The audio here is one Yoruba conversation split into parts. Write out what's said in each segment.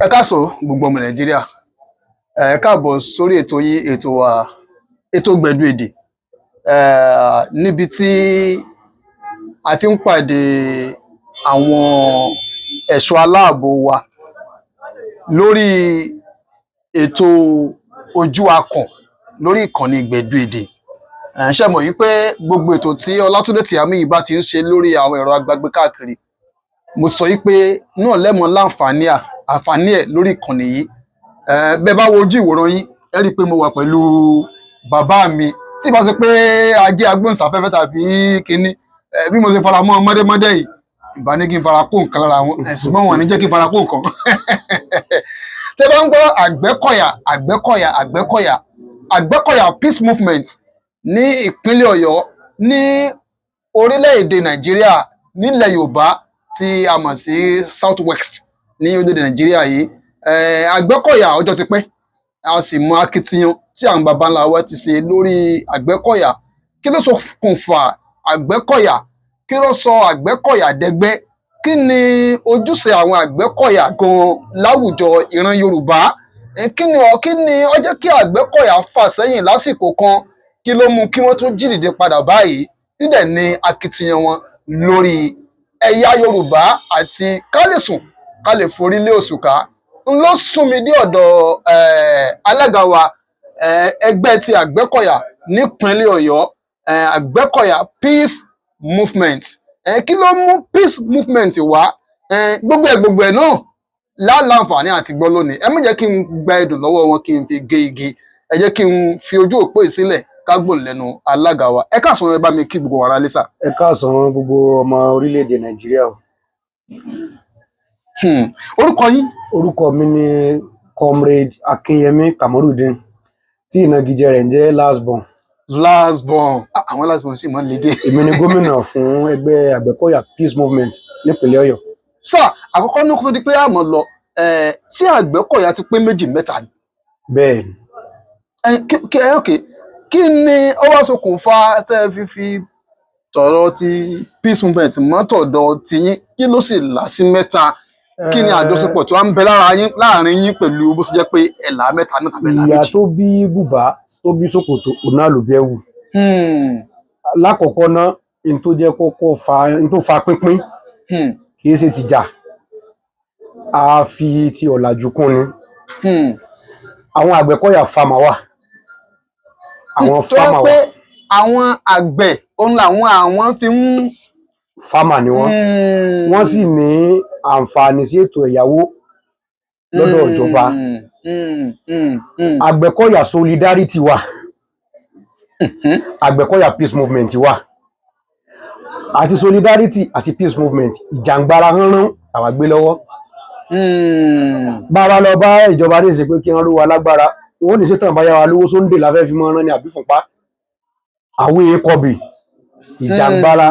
Ẹ káàsán, gbogbo ọmọ Nàìjíríà. Ẹ káàbọ̀ sórí ètò yín, ètò wa, ètò Gbẹ̀du Èdè, níbi tí a ti ń pàdé àwọn ẹ̀ṣọ́ aláàbò wa lórí ètò Ojú Akàn lórí ìkànnì Gbẹ̀du Èdè. Ṣé mọ̀ wípé gbogbo ètò tí Ọlátúndé Tìámíyì bá ti ń ṣe lórí àwọn ẹ̀rọ agbágbé káàkiri, mo sọ wípé náà lẹ́mọ̀ láǹfààní à àǹfààní ẹ̀ lórí ìkànnì yìí. Bẹ́ẹ̀ bá wo ojú ìwòran yín, ẹ rí i pé mo wà pẹ̀lú bàbá mi. Tí ìbá ṣe pé ajé agbóhùnsáfẹ́fẹ́ tàbí kínní, bí mo ṣe fara mọ́ mọ́dẹ́mọ́dẹ́ yìí, ìbá ní kí n fara kó nǹkan lára wọn, ṣùgbọ́n wọn ò ní jẹ́ kí n fara kó nǹkan. Tẹ́ bá ń gbọ́ Àgbẹ̀kọ̀yà, Àgbẹ̀kọ̀yà, Àgbẹ̀kọ̀yà, Àgbẹ̀kọ̀yà Peace Movement ní ìpínlẹ̀ Ọ̀yọ́, ní orílẹ̀-èdè Nàìjíríà, nílẹ̀ Yorùbá tí a mọ̀ sí South West ní orílẹ̀-èdè Nàìjíríà yìí, Àgbẹ̀kọ̀yà ọjọ́ ti pẹ́. A sì mọ akitiyan tí àwọn baba ńlá wa ti ṣe lórí Àgbẹ̀kọ̀yà. Kí ló ṣokùnfà Àgbẹ̀kọ̀yà? Kí ló sọ Àgbẹ̀kọ̀yà dẹgbẹ́? Kí ni ojúṣe àwọn Àgbẹ̀kọ̀yà gan láwùjọ ìran Yorùbá? Kí ni ó jẹ́ kí Àgbẹ̀kọ̀yà fà sẹ́yìn lásìkò kan? Kí ló mú kí wọ́n tún jí dìde padà báyìí? Nídẹ̀ ni akitiyan wọn lórí ẹ̀yà Yorùbá àti ká lè sùn, ká lè forí lé òṣùká, ń ló sún mi dé ọ̀dọ̀ alága wa, ẹgbẹ́ ti Àgbẹ̀kọ̀yà nípínlẹ̀ Ọ̀yọ́, Àgbẹ̀kọ̀yà Peace Movement. Kí ló mú Peace Movement wá? Gbogbo ẹ̀ náà láǹfààní àti gbọ́ lónìí. Ẹ má jẹ́ kí n gba ẹdùn lọ́wọ́ wọn kí n fi gé igi. Ẹ jẹ́ kí n fi ojú òpó yìí sílẹ̀ ká gbòòn lẹ́nu alága wa. Ẹ káàsán, ẹ bá mi kí gbogbo ará lé sà. Ẹ káàsán, gbogbo ọmọ orílẹ̀-èdè Nàìjíríà o. Orúkọ yín? Orúkọ mi ni Comrade Akinyemi Kamorudeen, tí ìnagijẹ rẹ̀ ń jẹ́ Last Born. Last Born. Ah, àwọn Last Born sì máa ń lédè. Èmi ni gómìnà fún ẹgbẹ́ Àgbẹ̀kọ̀yà Peace Movement nípínlẹ̀ Ọ̀yọ́. Sà, àkọ́kọ́ ní kó tó di pé àmọ́ lọ, sí Àgbẹ̀kọ̀yà ti pé méjì, mẹ́ta ni? Bẹ́ẹ̀ ni. Ok, kí ni ó wá ṣokùnfà tẹ́ ẹ fi tọ̀rọ̀ ti Peace Movement mọ́tọ̀dọ̀ tiyín? Kí ló sì là sí mẹ́ta? Kí ni àjọṣepọ̀ tó wá ń bẹ lára yín, láàrin yín, pẹ̀lú bó ṣe jẹ́ pé ẹ̀là mẹ́ta náà tàbí ẹ̀là Ìyá méjì? tó bí bùbá tó bí ṣòkòtò, òun náà ló bí ẹ̀wù. Lákọ̀ọ́kọ́ ná, n tó jẹ́ kọ́kọ́ fa n tó fa pínpín kì í ṣe tìjà, a fi ti ọ̀làjú kún ni. Àwọn Àgbẹ̀kọ̀yà farmer wà, àwọn Tó yẹ farmer pé wà. Àwọn àgbẹ̀ òun làwọn àwọn fi ń Farmer ni wọ́n. Wọ́n sì ní àǹfààní sí ètò ẹ̀yáwó lọ́dọ̀ ìjọba. Àgbẹ̀kọ̀yà Solidarity wà, Àgbẹ̀kọ̀yà Peace Movement wà. Àti Solidarity àti Peace Movement, ìjàngbara ránrán àwa gbé lọ́wọ́. Bá a bá lọ bá ìjọba ní ìsìn pé kí wọ́n ró wa lágbára, wọn ò ní ṣètàn bá yá wa lówó sóńdè la fẹ́ fi mọ́ rán ní àbí fúnpá àwọn èèkọ̀bì ìjàngbara.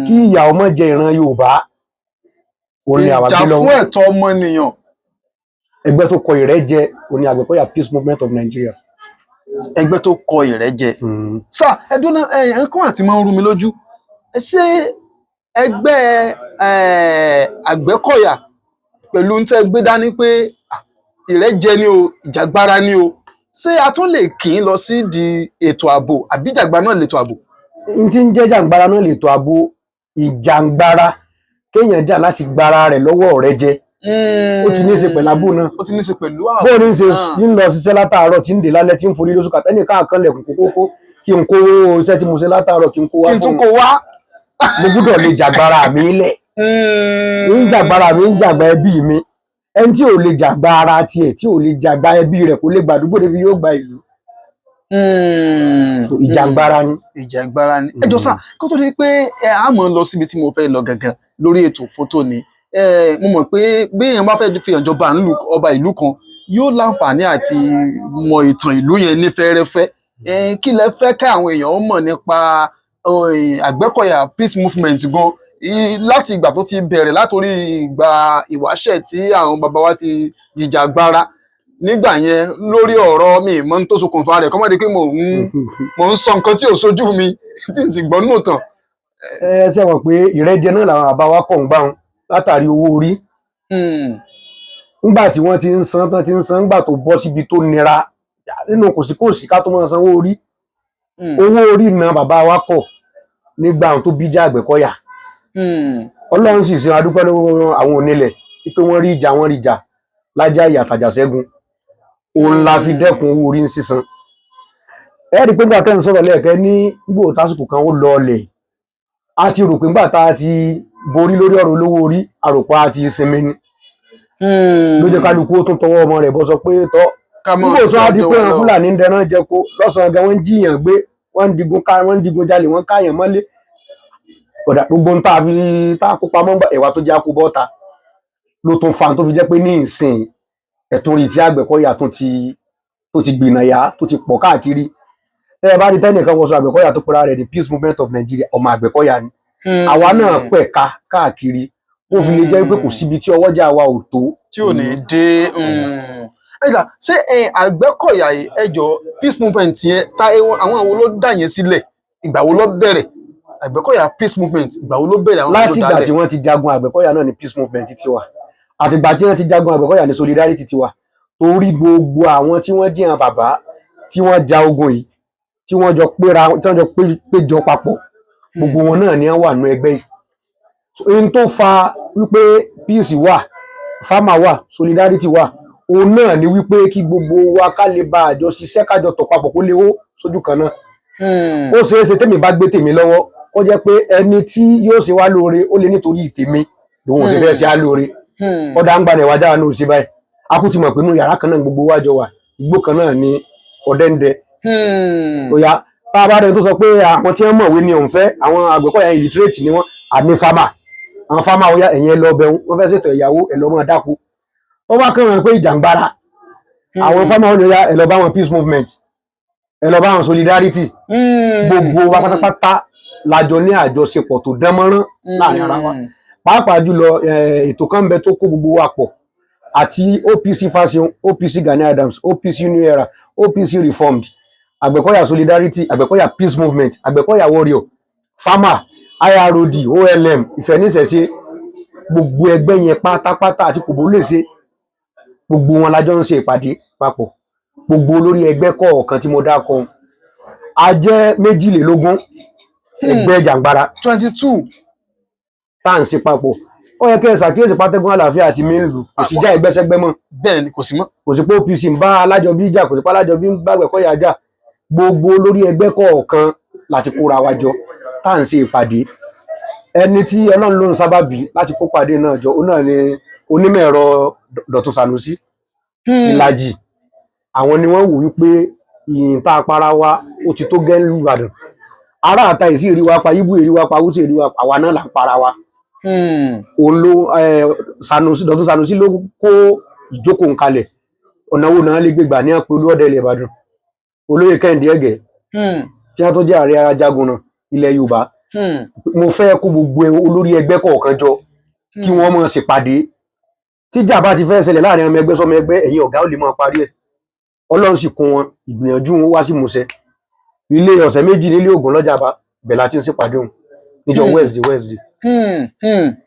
Kí ìyà ọmọ jẹ ìran Yorùbá, òun ni àwa Ìjà gbé fún lọ́wọ́. ẹ̀tọ́ ọmọnìyàn. Ẹgbẹ́ tó kọ ìrẹ́jẹ, òun ni Àgbẹ̀kọ̀yà Peace Movement of Nigeria. Ẹgbẹ́ tó kọ ìrẹ́jẹ. Sà, ẹdún náà, ẹ kọ́ àti máa ń rú mi lójú. Ṣé ẹgbẹ́ Àgbẹ̀kọ̀yà pẹ̀lú ń tẹ́ gbé dání pé ìrẹ́jẹ ni o, ìjàgbara ni o, ṣé a tún lè kì í lọ sí di ètò ààbò, àbí ìjàgbara náà lètò ààbò? N tí ń jẹ́ jàǹgbara náà lètò ààbò. Ìjàǹgbara, kéèyàn jà láti gbára rẹ̀ lọ́wọ́ ọ̀rẹ́ jẹ, ó ti ní í ṣe pẹ̀lú ààbò náà. Ó ti ní í ṣe pẹ̀lú ààbò Bó ní í ṣe náà. ń lọ ṣiṣẹ́ látàárọ̀, tí ń dé lálẹ́, tí ń forí lóṣù kàtẹ́nì káàkan lẹ̀kùn kókókó, kí n kówó iṣẹ́ tí mo ṣe látàárọ̀, kí n kó wá Kí n tún fún kó wá. Mo gbúdọ̀ lè jàgbára mi lẹ̀. Ń jàgbára mi, ń jàgbá ẹbí mi. Ẹni tí ò lè jàgbá ara tiẹ̀, tí ò lè jàgbá ẹbí rẹ̀, kò lè gbàdúgbò débi yóò gba ìlú. Ìjàngbara ni. Ìjàngbara ni. Ẹ jọ sá, kó tó di pé ẹ á mọ̀ lọ síbi tí mo fẹ́ lọ gangan lórí ètò fótó ni, mo mọ̀ pé bí èèyàn bá fẹ́ fi hàn jọba ìlú, ọba ìlú kan, yóò láǹfààní àti mọ ìtàn ìlú yẹn ní fẹ́rẹ́fẹ́. Kí lẹ fẹ́ ká àwọn èèyàn mọ̀ nípa Àgbẹ̀kọ̀yà Peace Movement gan, láti ìgbà tó ti bẹ̀rẹ̀, látòrí ìgbà ìwáṣẹ̀ tí àwọn bàbá wa ti jìjàgbara nígbà yẹn lórí ọ̀rọ̀ mi mọ́ tó ṣokùnfà rẹ̀, kọ́mọ́dé pé mò ń sọ nǹkan tí ò sójú mi tí n sì gbọ́ nù tàn? Ẹ ṣe mọ̀ pé ìrẹ́jẹ náà làwọn bàbá wa kọ̀ ń gbà wọn látàrí owó orí. Nígbà tí wọ́n ti ń san tán ti ń san, nígbà tó bọ́ síbi tó nira nínú kòsíkòsí ká tó máa sanwó orí. Owó orí na bàbá wa kọ̀ nígbà tó bíjà Àgbẹ̀kọ̀yà. Ọlọ́run sì ṣe, adúpẹ́ lọ́wọ́ àwọn onílẹ̀ wípé wọ́n rí ìjà, wọ́n rí ìjà Lájàyè àtàjàṣẹ́gun, òun la fi dẹ́kun owó orí ń sísan. Ẹ rí i pé nígbà tẹ́ ń sọ̀rọ̀ lẹ́ẹ̀kẹ́ ní gbò tásìkò kan ó lọọlẹ̀, a ti rò pé nígbà tá a ti borí lórí ọ̀rọ̀ olówó orí, àròpọ̀ a ti sinmi ni. Ló jẹ́ kálukú ó tún tọwọ́ ọmọ rẹ̀ bọ́ sọ pé tọ́ Ká mọ́ nígbà tó á di pé àwọn lọ. Fúlàní ń dẹran jẹko lọ́sàn-án gan, wọ́n ń jiyàn gbé, wọ́n ń digun ká, wọ́n ń digun jalè, wọ́n káyàn mọ́lé. Ọ̀dà gbogbo ń tá a fi tá a kó pamọ́ ẹ̀wà tó jẹ́ àkóbọ́ta ló tún fa tó fi jẹ́ pé ní ìsìn ẹ̀tún rí tí Àgbẹ̀kọ̀yà tó ti gbìnàyà, tó ti pọ̀ káàkiri. Tẹ́ ẹ bá rí tẹ́nìkan wọṣọ Àgbẹ̀kọ̀yà tó pera rẹ̀ ní Peace Movement of Nigeria, ọmọ Àgbẹ̀kọ̀yà ni. Àwa náà pẹ̀ka káàkiri, ó fi lè jẹ́ pé kò síbi tí ọwọ́jà wa ò tó. Tí ò ní dé. Ẹ jà ṣé Àgbẹ̀kọ̀yà yìí, ẹ jọ, peace movement yẹn ta àwọn wo ló dá yẹn sílẹ̀? Ìgbà wo ló bẹ̀rẹ̀ Àgbẹ̀kọ̀yà peace movement? Ìgbà wo ló bẹ̀rẹ̀? Àwọn wo ló Láti ìgbà dálẹ̀? tí wọ́n ti jagun Àgbẹ̀kọ̀yà náà ni peace movement ti wà. Àtìgbà tí wọ́n ti jagun Àgbẹ̀kọ̀yà ní solidarity ti wà, torí gbogbo àwọn tí wọ́n jìyàn bàbá tí wọ́n ja ogun yìí, tí wọ́n jọ péra, tí wọ́n jọ péjọ papọ̀, gbogbo wọn náà ni wọ́n wà nú ẹgbẹ́ yìí. So ohun tó fa wípé peace wà, farmer wà, solidarity wà, òun náà ni wípé kí gbogbo wa ká lè bá àjọ ṣiṣẹ́, kájọ tọ̀ papọ̀, kó lè hó sójú kan náà. Ó ṣeé ṣe tèmi bá gbé tèmi lọ́wọ́, kó jẹ́ pé ẹni tí yóò ṣe wá lóore, ó lè nítorí tèmi lòun ò ṣe fẹ́ ṣe á lóore. Ọ̀dà ń gbalẹ̀ wájà náà ṣe báyìí, a kú ti mọ̀ pé inú yàrá kan náà gbogbo wa jọ wà, igbó kan náà ni ọdẹ ń dẹ. Ó yá, tá a bá rẹ tó sọ pé àwọn tí wọ́n mọ̀wé ni òun fẹ́, àwọn Àgbẹ̀kọ̀yà illiterate ni wọ́n, àmì farmer, àwọn farmer, ó yá, ẹ̀yìn ẹ lọ bẹ̀rù, wọ́n fẹ́ ṣètò ìyàwó, ẹ lọ mọ́ dáko. Tó bá kàn wọ́n pé ìjàngbara àwọn farmer, ó ní ó yá, ẹ lọ bá wọn peace movement, ẹ lọ bá wọn solidarity. Gbogbo wa pátápátá lájọ ní àjọṣepọ̀ tó dán mọ́rán láàrin ara wa. Pàápàá jùlọ, ètò kan ń bẹ tó kó gbogbo wa pọ̀ àti OPC Fashion, OPC Gani Adams, OPC New Era, OPC Reformed, Àgbẹ̀kọ̀yà Solidarity, Àgbẹ̀kọ̀yà Peace Movement, Àgbẹ̀kọ̀yà Warrior, Farmer, IROD, OLM, Ìfẹ́níṣẹ̀ṣe, gbogbo ẹgbẹ́ yẹn pátápátá àti kòbó lè ṣe, gbogbo wọn lájọ ń ṣe ìpàdé papọ̀. Gbogbo olórí ẹgbẹ́ kọ̀ọ̀kan tí mo dákọ, a jẹ́ 22 ẹgbẹ́ jàǹgbara. 22. Tá à ń ṣe papọ̀. Ó yẹ kẹ́ ẹ ṣàkíyèsí pátẹ́gùn àlàáfíà àti mílù, kò sí já ẹgbẹ́sẹ́gbẹ́ mọ́. Bẹ́ẹ̀ ni, kò sí mọ́. Kò sí pé OPC ń bá Alájọbí jà, kò sí pé Alájọbí ń bá Àgbẹ̀kọ̀yà jà. Gbogbo olórí ẹgbẹ́ kọ̀ọ̀kan láti kóra wa jọ tá à ń ṣe ìpàdé. Ẹni tí Ọlọ́run ló ń sábàbí láti kó pàdé náà jọ, òun náà ni onímọ̀ ẹ̀rọ Dọ̀tun Sànúsí Ìlàjì. Àwọn ni wọ́n wò wípé ìyìn tá a para wa ó ti tó gẹ́ nílùú Ìbàdàn, ará àta ìsí ìrí wa pa, Íbù ìrí wa pa, Hausa ìrí wa pa, àwa náà là ń para wa. Òun ló Sànúsí, Dọ̀tun Sànúsí ló kó ìjókòó ń kalẹ̀. Ọ̀nà wo náà lè gbégbà ní àpò Olúọdẹ ilẹ̀ Ìbàdàn, olóyè Kẹ́hìndé Ẹ̀gẹ́, tí wọ́n tó jẹ́ ààrẹ ajagunà ilẹ̀ Yorùbá. Mo fẹ́ kó gbogbo olórí ẹgbẹ́ kọ̀ọ̀kan jọ kí wọ́n máa ṣèpàdé. Tíjà bá ti fẹ́ ṣẹlẹ̀ láàrin ọmọ ẹgbẹ́ sọmọ ẹgbẹ́, ẹ̀yin ọ̀gá ò lè máa parí ẹ̀. Ọlọ́run sì kún wọn, ìgbìyànjú wọn wá sí musẹ. Ilé ọ̀sẹ̀ 2 nílé Ògùn lọ́jàba bẹ̀ láti ń ṣèpàdé òun níjọ́ Wednesday Wednesday.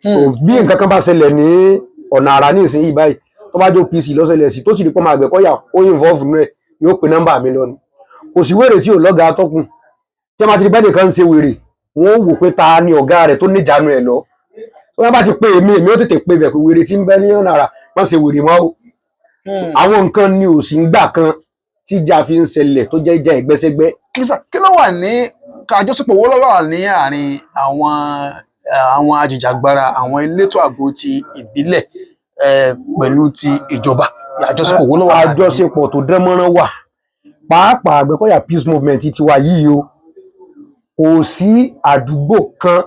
So, bí nǹkan kan bá ṣẹlẹ̀ ní ọ̀nà àrà ní ìsinyìí báyìí, tó bá jẹ́ OPC lọ́sẹ̀lẹ̀ sí, tó sì rí pọ́nmọ Àgbẹ̀kọ̀yà ó involve nínú ẹ̀, yóò pe nọ́mbà mi lọ ni. Kò sí wèrè tí ò lọ́gàá tọ́kùn. Tí a máa ti rí bẹ́ẹ̀ nìkan ń ṣe wèrè, wọ́n ó wò pé ta ni ọ̀gá rẹ̀ tó níjànú ẹ̀ lọ. Tó bá ti pe èmi, èmi ó tètè pe bẹ̀ pé wèrè tí ń bẹ ní ọ̀nà àrà, má ṣe wèrè mọ́ o. Àwọn nǹkan ni ò sí ń gbà kan tíjà fi ń ṣẹlẹ̀ tó jẹ́ ìjà ẹgbẹ́sẹ́gbẹ́. Kí ló wà ní àjọṣepọ̀ wo ló wà ní àárín àwọn ajìjàgbara, àwọn elétò ààbò ti ìbílẹ̀ pẹ̀lú ti ìjọba? Àjọṣepọ̀ wo ló wà láàrin? Àjọṣepọ̀ tó dán mọ́rán wà, pàápàá Àgbẹ̀kọ̀yà Peace Movement ti wa yìí o. Kò sí àdúgbò kan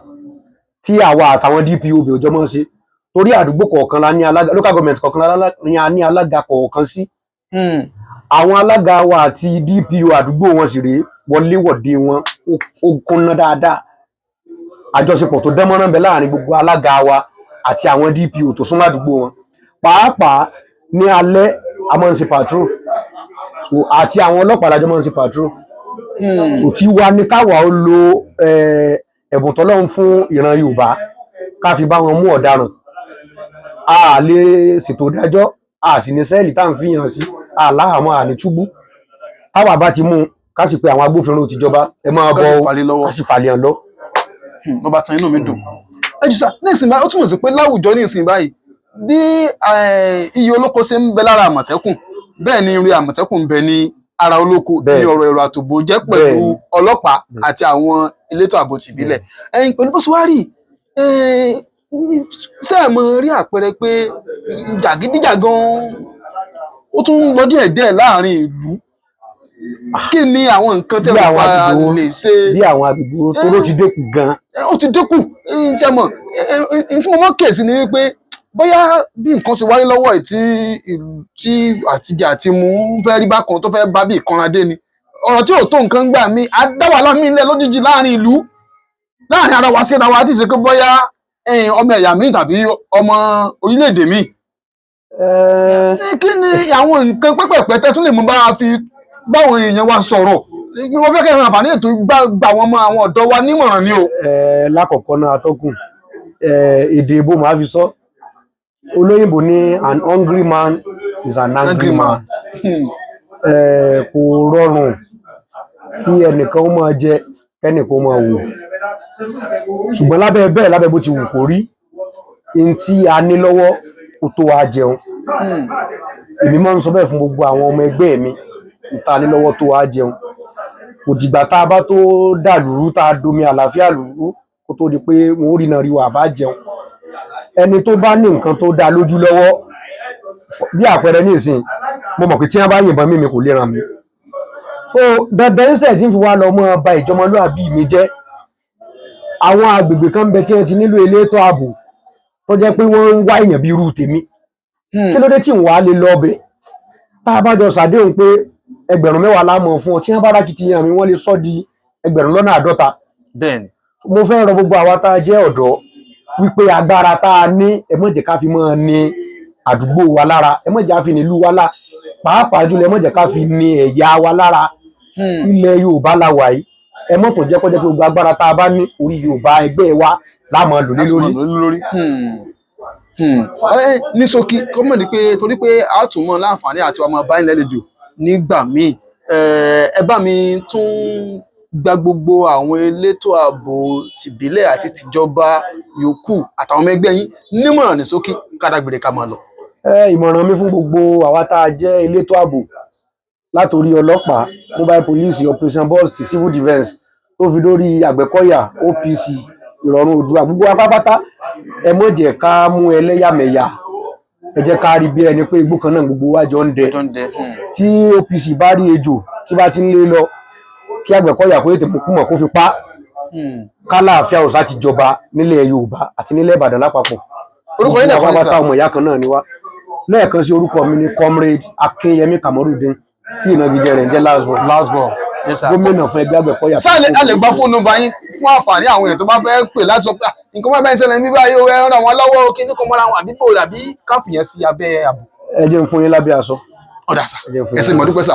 tí àwa àtàwọn DPO bí òjò mọ́ ṣe, torí àdúgbò kọ̀ọ̀kan la ní alága, local government kọ̀ọ̀kan ni a ní alága kọ̀ọ̀kan sí. Àwọn alága wa àti DPO àdúgbò wọn sì rèé, wọléwọ̀de wọn ó kúnná dáadáa. Àjọṣepọ̀ tó dán mọ́rán ń bẹ láàrin gbogbo alága wa àti àwọn DPO tó súnmọ́ àdúgbò wọn. Pàápàá ní alẹ́, a máa ń ṣe patrol. So àti àwọn ọlọ́pàá lájọ máa ń ṣe patrol. So tí wa ní káwa ó lo ẹ̀bùn tọ́lọ́run fún ìran Yorùbá, ká fi bá wọn mú ọ̀daràn. A lè ṣètò ìdájọ́, a sì ní sẹ́ẹ̀lì tá à ń fihàn sí, a láhàámọ́, a ní túbú. Táwa bá ti mú un, ká sì pe àwọn agbófinró tìjọba, ẹ máa Ká bọ̀ sì o, falẹ̀ lọ́wọ́. Ká sì falẹ̀ hàn lọ. Ọba tan, inú mi dùn. Ẹ jù sá ní ìsìn báyìí, ó túmọ̀ sí pé láwùjọ ní ìsìn báyìí, bí iye olóko ṣe ń bẹ lára àmọ̀tẹ́kùn, bẹ́ẹ̀ ni irin àmọ̀tẹ́kùn ń bẹ ní ara olóko ní ọ̀rọ̀ èrò àtòbò jẹ́ pẹ̀lú ọlọ́pàá àti àwọn elétò ààbò tìbílẹ̀. Ẹ̀yin pẹ̀lú bó ṣe wá rí, ṣé ẹ mọ rí àpẹẹrẹ pé jàgídíjàgan ó tún ń lọ díẹ̀díẹ̀ láàrin ìlú? Kí ni àwọn nǹkan tẹ́ Bí ẹ àwọn pa agbègbè wo? lè ṣe? Bí àwọn agbègbè tó ló ti dínkù gan. Ó ti dínkù. Ṣe mọ̀ ẹ, tí mo mọ̀ kíyèsí ni wípé bóyá bí nǹkan ṣe wáyé lọ́wọ́ ẹ̀ tí ìlú tí àtijẹ àti mu ń fẹ́ rí bákan, tó fẹ́ bá bí ìkanra dé ni ọ̀rọ̀ tí ò tó nǹkan gbà mí á dá wàhálà mí lẹ̀ lójijì láàrin ìlú, láàrin ara wa síra wa, tí ì ṣe pé bóyá ọmọ ẹ̀yà míì tàbí ọmọ orílẹ̀-èdè míì. Kí ni àwọn nǹkan pẹ́pẹ̀pẹ́ tẹ́ tún lè mú bá a fi báwọn èèyàn wa sọ̀rọ̀? Wọ́n fẹ́ kẹ́ ẹ àǹfààní ètò gbà wọn mọ àwọn ọ̀dọ́ wa nímọ̀ràn ni o. Lákọ̀ọ́kọ́ náà, atọ́kùn, èdè ìbò máa fi sọ. Olóyìnbó ní, "An hungry man is an angry Angry man." man." Kò rọrùn kí ẹnìkan ó máa jẹ, kẹ́nìkan ó máa wò. Ṣùgbọ́n lábẹ́ bẹ́ẹ̀, lábẹ́ bó ti wù kó rí, n tí a ní lọ́wọ́ kó tó wa jẹun. Èmi máa ń sọ bẹ́ẹ̀ fún gbogbo àwọn ọmọ ẹgbẹ́ mi, n tá a ní lọ́wọ́ tó wa jẹun. Kò dìgbà tá a bá tó dàlúrú, tá a domi àlàáfíà lúrú, kó tó di pé wọn ó rí náà rí wa bá jẹun. Ẹni tó bá ní nǹkan tó dá lójú lọ́wọ́, bí àpẹẹrẹ nísìn, mo mọ̀ pé tí wọ́n bá yìnbọn mí, mi kò lè ràn mí. So dandan instead tí ń fi wá lọ mọ́ ba ìjọmọlúàbí mi jẹ́, àwọn agbègbè kan ń bẹ tí wọ́n ti nílò elétò ààbò, tó jẹ́ pé wọ́n ń wá èèyàn bí irú tèmi. Kí ló dé tí ń wàá lè lọ ọbẹ̀, tá a bá jọ ṣàdéhùn pé 10,000 la mọ̀ fún ọ? Tí wọ́n bá rákìtìyàn mi, wọ́n lè sọ di 50,000. Mo fẹ́ rọ gbogbo àwa tá a jẹ́ ọ̀dọ́ wípé agbára tá a ní, ẹ má jẹ́ ká fi máa ní àdúgbò wa lára, ẹ má jẹ́ ká fi nílùú wa lára, pàápàá jùlọ ẹ má jẹ́ ká fi ní ẹ̀yà wa lára. Ilẹ̀ Yorùbá la wà yìí. Ẹ má tó jẹ́ kó jẹ́ pé gbogbo agbára tá a bá ní, orí Yorùbá ẹgbẹ́ wa la máa lò lé Láti lórí. máa lò lé lórí. Ní ṣókí, kọ́mọ̀ ní pé torí pé a tún mọ láǹfààní àti ọmọ bá ilẹ̀ lejò nígbà míì, ẹ bá mi tún gba gbogbo àwọn elétò ààbò tìbílẹ̀ àti tìjọba yòókù àtàwọn ọmọ ẹgbẹ́ yín nímọ̀ràn ní ṣókí, kádàgbére ká máa lọ. Ìmọ̀ràn mi fún gbogbo àwa tá a jẹ́ elétò ààbò, látòrí ọlọ́pàá, mobile police, Operation Burst, civil defence, tó fi dórí Àgbẹ̀kọ̀yà, OPC, Ìrọ̀rùn Oòduà, gbogbo wa pátápátá, ẹ má jẹ́ ká mú ẹlẹ́yàmẹ̀yà. Ẹ jẹ́ ká rí bí ẹni pé igbó kan náà gbogbo wa jọ ń dẹ. Ọjọ́ ń dẹ. Tí OPC bá rí ejò tí bá ti ń lé lọ, kí Àgbẹ̀kọ̀yà kó tètè mú kúmọ̀ kó fi pa. Kálàáfíà òsà ti jọba nílẹ̀ Yorùbá àti nílẹ̀ Ìbàdàn lápapọ̀. Orúkọ yín Gbogbo lẹ́ẹ̀kan wa sí, sà. pátá, ọmọ ìyá kan náà ni wá. Lẹ́ẹ̀kan sí, orúkọ mi ni Comrade Akínyẹmí Kamorudeen, tí ìnagijẹ rẹ̀ ń jẹ́ Last Born. Last Born, yes sir. Gómìnà fún ẹgbẹ́ Àgbẹ̀kọ̀yà. Sáà lè a lè gba fóònù nọ́mbà yín fún àǹfààní àwọn èèyàn tó bá fẹ́ pè láti sọ pé, "Ah, nǹkan bá bẹ́ẹ̀ ṣẹlẹ̀ ní báyìí o, ẹ ràn wọ́n lọ́wọ́ o," kí ní kò mọ́ra wọn àbí bò, àbí káfíyàn sí abẹ́ ààbò? Ẹ jẹ́ n fún yín lábẹ́ aṣọ. Ọ̀dà sà. Ẹ jẹ́ n fún Ẹ yín sì mọ̀ dúpẹ́ sà.